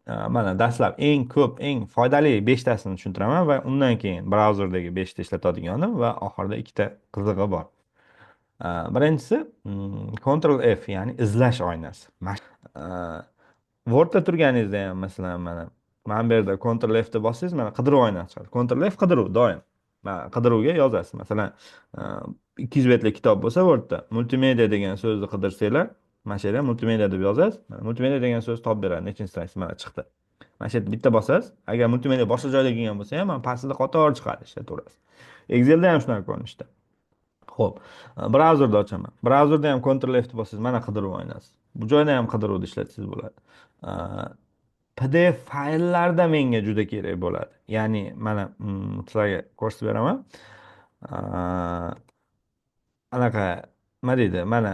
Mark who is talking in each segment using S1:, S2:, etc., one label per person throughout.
S1: Mana dastlab eng ko'p, eng foydali beshtasini tushuntiraman va undan keyin brauzerdagi beshta ishlatadigani va oxirida ikkita qizig'i bor. Birinchisi Ctrl F, ya'ni izlash oynasi. Wordda turganingizda ham, masalan, mana bu yerda Ctrl F deb bossangiz, mana qidiruv oynasi chiqadi. Ctrl F qidiruv doim. Mana qidiruvga yozasiz. Masalan, 200 betlik kitob bo'lsa Wordda multimedia degan so'zni qidirsanglar, mana shu yerda multimedia deb yozasiz. Mana multimedia degan so'z topib beradi. Nechinchi страница mana chiqdi. Mana shu yerda bitta bosasiz. Agar multimedia boshqa joyda kelgan bo'lsa ham, mana pastida qator chiqadi, ishlataverasiz. Excelda ham shunaqa ko'rinishda. Xo'p, brauzerda ochaman. Brauzerda ham Ctrl F deb bossangiz, mana qidiruv oynasi. Bu joyda ham qidiruvni ishlatsangiz bo'ladi. PDF fayllarda menga juda kerak bo'ladi. Ya'ni mana sizlarga ko'rsatib beraman. Anaqa nima deydi? Mana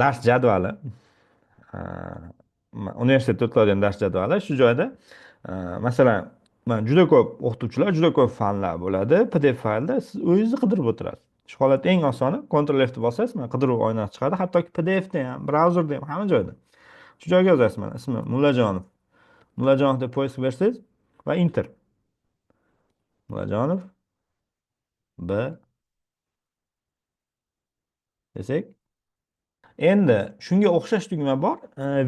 S1: dars jadvali. Universitetda o'tiladigan dars jadvali shu joyda, masalan, mana juda ko'p o'qituvchilar, juda ko'p fanlar bo'ladi. PDF faylda siz o'zingizni qidirib o'tirasiz. Shu holatda eng osoni Ctrl F deb bosasiz, mana qidiruv oynasi chiqadi. Hattoki PDFda ham, brauzerda ham, hamma joyda. Shu joyga yozasiz, mana ismi Mullajonov. Mullajonov deb поиск bersangiz va Enter. Mullajonov B desak. Endi shunga o'xshash tugma bor,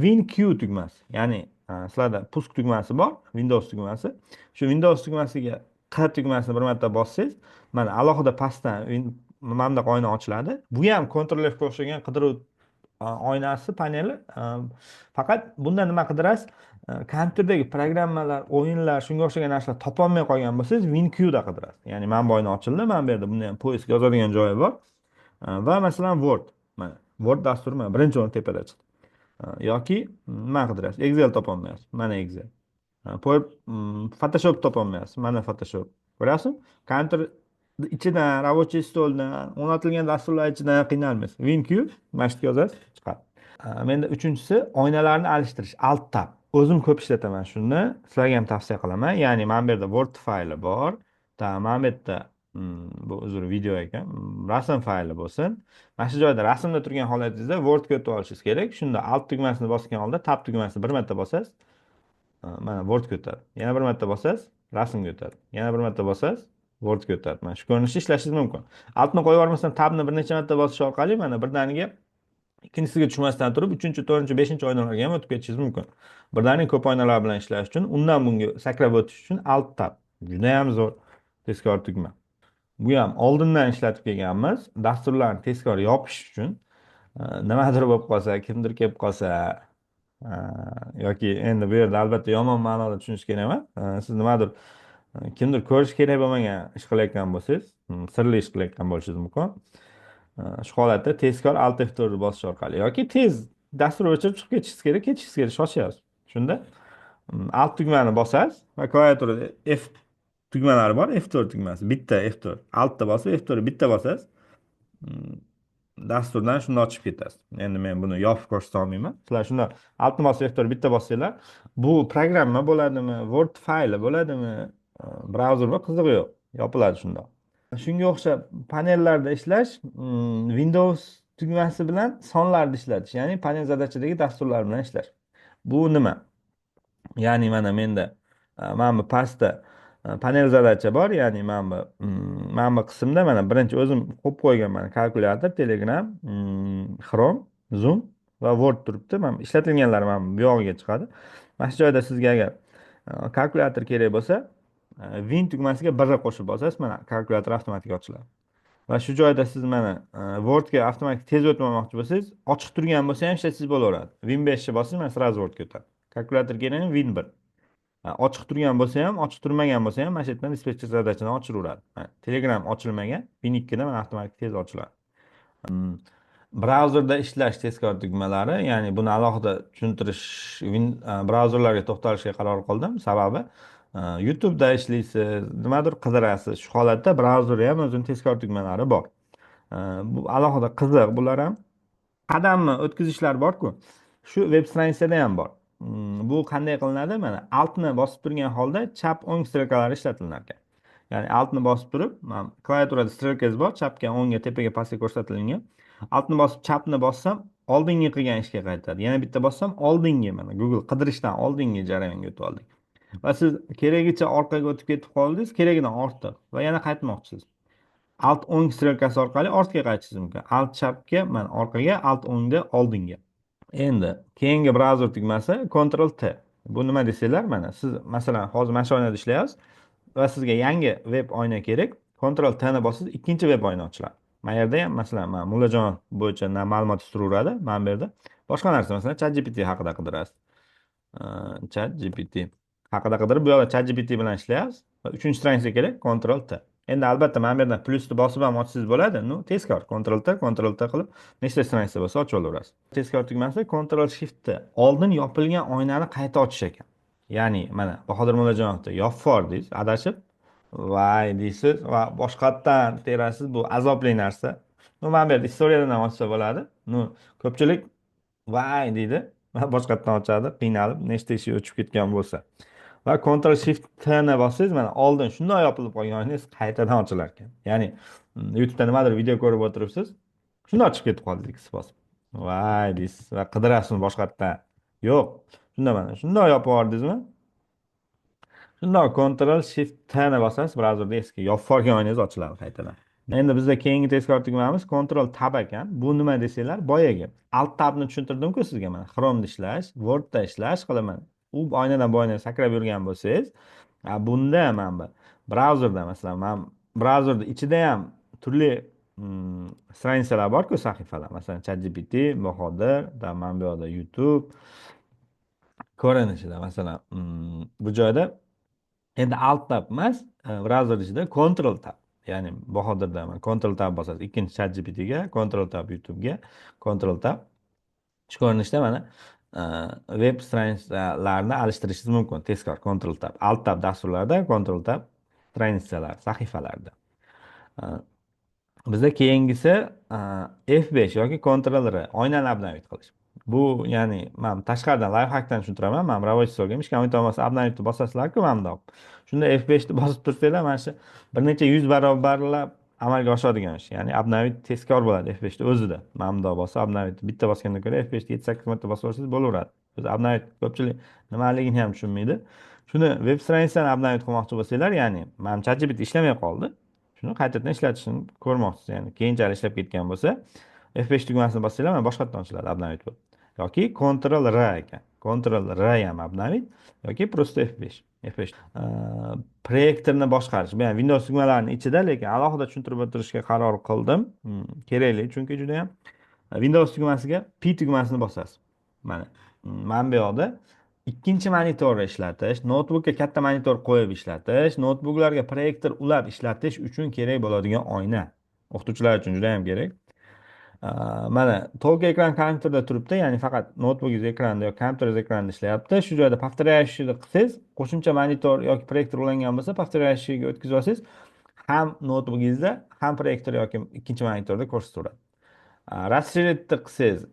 S1: WinQ tugmasi. Ya'ni sizlarda пуск tugmasi bor, Windows tugmasi. Shu Windows tugmasiga Q tugmasini bir marta bossangiz, mana alohida pastdan mana bunaqa oyna ochiladi. Bu ham Ctrl F ga o'xshagan qidiruv oynasi, paneli. Faqat bunda nima qidirasiz? Kompyuterdagi programmalar, o'yinlar, shunga o'xshagan narsalar topolmay qolgan bo'lsangiz, WinQda qidirasiz. Ya'ni mana bu oyna ochildi, mana bu yerda bunda ham поиск yozadigan joyi bor. Va masalan Word, mana Word dasturi mana birinchi o'rin tepada chiqdi. Yoki nima qidirasiz? Excel topolmayapsiz. Mana Excel. Photoshop topolmayapsiz. Mana Photoshop. Ko'ryapsizmi? Kompyuter ichidan, рабочий стол dan, o'rnatilgan dasturlar ichidan qiynalmaysiz. WinQ mana shu yerga yozasiz, chiqadi. Menda uchinchisi oynalarni alishtirish, Alt Tab. O'zim ko'p ishlataman shuni, sizlarga ham tavsiya qilaman. Ya'ni mana bu yerda Word fayli bor. Mana bu yerda bu, uzr, video ekan, rasm fayli bo'lsin. Mana shu joyda rasmda turgan holatingizda Wordga o'tib olishingiz kerak. Shunda Alt tugmasini bosgan holda Tab tugmasini bir marta bosasiz. Mana Wordga o'tadi. Yana bir marta bosasiz, rasmga o'tadi. Yana bir marta bosasiz, Wordga o'tadi. Mana shu ko'rinishda ishlashingiz mumkin. Altni qo'yib yubormasdan Tabni bir necha marta bosish orqali mana birdaniga ikkinchisiga tushmasdan turib, uchinchi, to'rtinchi, beshinchi oynalarga ham o'tib ketishingiz mumkin. Birdaniga ko'p oynalar bilan ishlash uchun, undan bunga sakrab o'tish uchun Alt Tab juda ham zo'r tezkor tugma. Bu ham oldindan ishlatib kelganmiz. Dasturlarni tezkor yopish uchun, nimadir bo'lib qolsa, kimdir kelib qolsa, yoki endi bu yerda albatta yomon ma'noda tushunish kerak emas. Siz nimadir, kimdir ko'rish kerak bo'lmagan ish qilayotgan bo'lsangiz, sirli ish qilayotgan bo'lishingiz mumkin. Shu holatda tezkor Alt F4 bosish orqali yoki tez dastur o'chirib chiqib ketishingiz kerak, ketishingiz kerak, shoshyapsiz. Shunda Alt tugmani bosasiz va klaviaturada F tugmalari bor, F4 tugmasi, bitta F4. Altda bosib F4 bitta bosasiz. Dasturdan shunda ochib ketasiz. Endi men buni yopib ko'rsata olmayman. Sizlar shunda Altni bosib F4 bitta bossanglar, bu programma bo'ladimi, Word fayli bo'ladimi, brauzerga qizig'i yo'q, yopiladi shundoq. Shunga o'xshab panellarda ishlash, Windows tugmasi bilan sonlarni ishlatish, ya'ni панель задач idagi dasturlar bilan ishlash. Bu nima? Ya'ni mana menda mana bu pastda панель задача bor, ya'ni mana bu qismda mana birinchi o'zim qo'yib qo'ygan mana kalkulyator, Telegram, Chrome, Zoom va Word turibdi. Mana ishlatilganlar mana bu yog'iga chiqadi. Mana shu joyda sizga agar kalkulyator kerak bo'lsa, Win tugmasiga birni qo'shib bosasiz, mana kalkulyator avtomatik ochiladi. Va shu joyda siz mana Wordga avtomatik tez o'tmoqchi bo'lsangiz, ochiq turgan bo'lsa ham ishlatsangiz bo'laveradi. Win 5 ni bossangiz, mana сразу Wordga o'tadi. Kalkulyator kerak, Win 1. Ochiq turgan bo'lsa ham, ochiq turmagan bo'lsa ham mana shu yerdan диспетчер задач ini ochiraveradi. Telegram ochilmagan, Win 2 da mana avtomatik tez ochiladi. Brauzerda ishlash tezkor tugmalari, ya'ni buni alohida tushuntirish, brauzerlarga to'xtalishga qaror qildim. Sababi YouTube'da ishlaysiz, nimadir qidirasiz. Shu holatda brauzerda ham o'zini tezkor tugmalari bor. Bu alohida qiziq, bular ham qadamni o'tkazishlar bor-ku. Shu веб страница da ham bor. Bu qanday qilinadi? Mana Altni bosib turgan holda chap o'ng strelkalari ishlatilar ekan. Ya'ni Altni bosib turib, mana klaviaturada strelkangiz bor, chapga, o'ngga, tepaga, pastga ko'rsatilgan. Altni bosib chapni bossam, Oldingi qilgan ishga qaytadi. Yana bitta bossam, oldingi, mana, Google qidirishdan oldingi jarayonga o'tib oldik. Va siz keragicha orqaga o'tib ketib qoldingiz, keragidan ortiq, va yana qaytmoqchisiz. Alt o'ng strelkasi orqali ortga qaytishingiz mumkin. Alt chapga, mana, orqaga, Alt o'ngda oldinga. Endi keyingi brauzer tugmasi Ctrl T. Bu nima desanglar, mana, siz, masalan, hozir mana shu oynada ishlayapsiz va sizga yangi veb oyna kerak. Ctrl T ni bossangiz, ikkinchi veb oyna ochiladi. Mana yerda ham, masalan, mana, Mullajon bo'yicha ma'lumot turaveradi. Mana bu yerda boshqa narsa, masalan, ChatGPT haqida qidirasiz. ChatGPT haqida qidirib, bu yoqda ChatGPT bilan ishlayapsiz va uchinchi страница kerak, Ctrl T. Endi, albatta, mana bu yerdan plyusni bosib ham ochsangiz bo'ladi. Ну, tezkor Ctrl T, Ctrl T qilib, nechta страница bo'lsa, ochib olaverasiz. Tezkor tugmasi Ctrl Shift T. Oldin yopilgan oynani qayta ochish ekan. Ya'ni, mana, Bahodir Mullajonovni yopib yubordingiz adashib, voy deysiz va boshqatdan terasiz. Bu azobli narsa. Ну, mana bu yerda istoriyadan ham ochsa bo'ladi. Ну, ko'pchilik voy deydi va boshqatdan ochadi, qiynalib, nechta ishi o'chib ketgan bo'lsa. Va Ctrl Shift T ni bossangiz, mana, oldin shundoq yopilib qolgan oynangiz qaytadan ochilar ekan. Ya'ni YouTube'da nimadir video ko'rib o'tiribsiz, shundoq chiqib ketib qoldi X bosib. Voy deysiz va qidirasiz uni boshqatdan. Yo'q. Shunda, mana, shundoq yopib yubordingizmi? Shundoq Ctrl Shift T ni bosasiz, brauzerda eski yopib yuborgan oynangiz ochiladi qaytadan. Endi bizda keyingi tezkor tugmamiz Ctrl Tab ekan. Bu nima desanglar, boyagi Alt Tabni tushuntirdim-ku sizga, mana, Chrome'da ishlash, Word'da ishlash qilaman. U oynadan bu oynaga sakrab yurgan bo'lsangiz, bunda mana bu brauzerda, masalan, man brauzerda ichida ham turli страница lar bor-ku, sahifalar. Masalan, ChatGPT, Bahodir, da mana bu yoqda YouTube ko'rinishida, masalan, bu joyda endi Alt Tab emas, brauzer ichida Ctrl Tab. Ya'ni Bahodirda Ctrl Tab bosasiz, ikkinchi ChatGPTga, Ctrl Tab YouTube'ga, Ctrl Tab. Shu ko'rinishda, mana, web страница larni alishtirishingiz mumkin. Tezkor Ctrl Tab. Alt Tab dasturlarda, Ctrl Tab страница lar, sahifalarda. Bizda keyingisi F5 yoki Ctrl R, oynani обновить qilish. Bu, ya'ni man tashqaridan лайфхак dan tushuntiraman. Man рабочий stolga hech o'tolmasa, обновить bosasizlar-ku mana bundoq. Shunda F5 ni bosib tursanglar, mana shu bir necha yuz barobarlab amalga oshadigan ish. Ya'ni обновить tezkor bo'ladi F5 ni o'zida. Mana bundoq bossa, обновить bitta bosgandan ko'ra F5 ni 7-8 marta bosib yuborsangiz bo'laveradi. O'zi обновить ko'pchilik nimaligini ham tushunmaydi. Shuni veb страница ni обновить qilmoqchi bo'lsanglar, ya'ni mana, ChatGPT ishlamay qoldi. Shuni qaytadan ishlatishni ko'rmoqchisiz, ya'ni keyinchalik ishlab ketgan bo'lsa, F5 tugmasini bossanglar, mana, boshqatdan ochiladi обновить bo'lib. Yoki Ctrl R ekan. Ctrl R ham обновить yoki просто F5. F5. Proyektorni boshqarish. Bu ham Windows tugmalarining ichida, lekin alohida tushuntirib o'tirishga qaror qildim. Kerakli, chunki juda ham. Windows tugmasiga P tugmasini bosasiz. Mana. Mana bu yoqda ikkinchi monitorni ishlatish, noutbukka katta monitor qo'yib ishlatish, noutbuklarga proyektor ulab ishlatish uchun kerak bo'ladigan oyna. O'qituvchilar uchun juda ham kerak. Mana, to'liq ekran kompyuterda turibdi, ya'ni faqat noutbukingiz ekranida yoki kompyuteringiz ekranida ishlayapti. Shu joyda повторяющий qilsangiz, qo'shimcha monitor yoki proyektor ulangan bo'lsa, повторяющий ga o'tkazib olsangiz, ham noutbukingizda, ham proyektor yoki ikkinchi monitorda ko'rsataveradi. Расширить qilsangiz,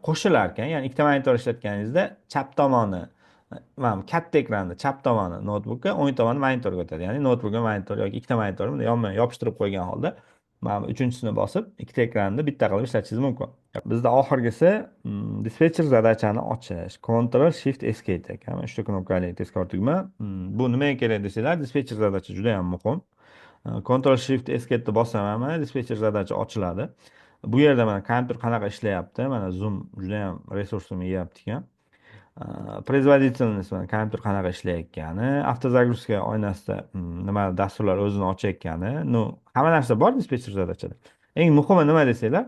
S1: qo'shilar ekan, ya'ni ikkita monitor ishlatganingizda chap tomoni, mana, katta ekranda chap tomoni noutbukka, o'ng tomoni monitorga o'tadi. Ya'ni noutbuk va monitor yoki ikkita monitorni bunday yonma yopishtirib qo'ygan holda, mana bu uchinchisini bosib, ikkita ekranni bitta qilib ishlatishingiz mumkin. Bizda oxirgisi диспетчер задача ni ochish. Ctrl Shift Escape ekan. Uchta knopkali tezkor tugma. Bu nimaga kerak desanglar, диспетчер задача juda ham muhim. Ctrl Shift Escape bossaman, mana, диспетчер задача ochiladi. Bu yerda, mana, kompyuter qanaqa ishlayapti, mana, Zoom juda ham resursimni yeyapti ekan. Производительность, mana, kompyuter qanaqa ishlayotgani, автозагрузка oynasida nima dasturlar o'zini ochayotgani, ну, hamma narsa bor диспетчер задача da. Eng muhimi nima desanglar,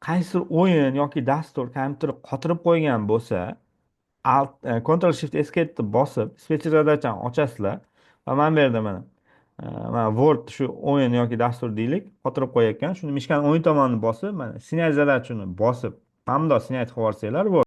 S1: qaysi o'yin yoki dastur kompyuter qotirib qo'ygan bo'lsa, Alt Ctrl Shift Escape bosib, диспетчер задача ni ochasizlar va mana bu yerda, mana Word, shu o'yin yoki dastur deylik, qotirib qo'yayotgan, shuni мышка ni o'ng tomonini bosib, mana, снять задачу ni bosib, mana bundoq снять qilib yuborsanglar.